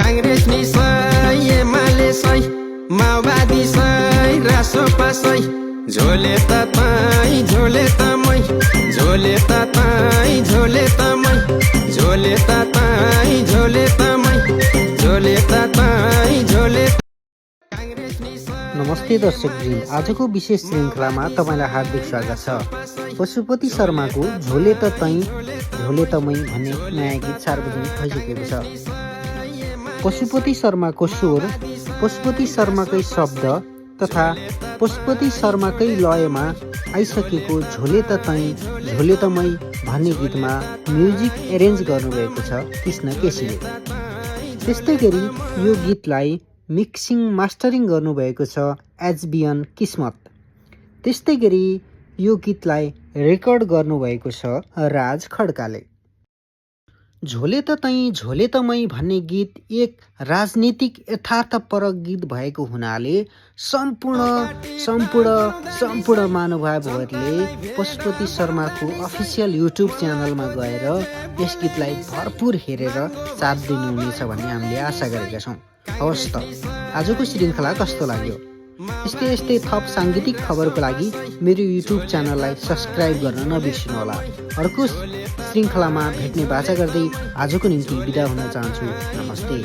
कांग्रेस निसै एमाले सै माओवादी सै रासोपा सै झोले तपाईँ झोले तमै झोले तपाईँ झोले तमै झोले तपाईँ झोले तमै झोले तपाईँ झोले। नमस्ते दर्शकवृन्द, आजको विशेष श्रृङ्खलामा तपाईँलाई हार्दिक स्वागत छ। पशुपति शर्माको झोले त तैँ झोले तमै भन्ने नयाँ गीत सार्वजनिक भइसकेको छ। पशुपति शर्माको स्वर, पशुपति शर्माकै शब्द तथा पशुपति शर्माकै लयमा आइसकेको झोले त तैँ झोले तमै भन्ने गीतमा म्युजिक एरेन्ज गर्नुभएको छ कृष्ण केसीले। त्यस्तै गरी यो गीतलाई मिक्सिङ मास्टरिङ गर्नुभएको छ एचबिएन किस्मत। त्यस्तै गरी यो गीतलाई रेकर्ड गर्नुभएको छ राज खड्काले। झोले त तैँ झोले तमै भन्ने गीत एक राजनीतिक यथार्थपरक गीत भएको हुनाले सम्पूर्ण महानुभावहरूले पशुपति शर्माको अफिसियल युट्युब च्यानलमा गएर यस गीतलाई भरपुर हेरेर साथ दिनुहुनेछ भन्ने हामीले आशा गरेका छौँ। हवस् त, आजको श्रृङ्खला कस्तो लाग्यो? यस्तै थप साङ्गीतिक खबरको लागि मेरो युट्युब च्यानललाई सब्सक्राइब गर्न नबिर्सिनुहोला। अर्को श्रृङ्खलामा भेट्ने बाचा गर्दै आजको निम्ति बिदा हुन चाहन्छु। नमस्ते।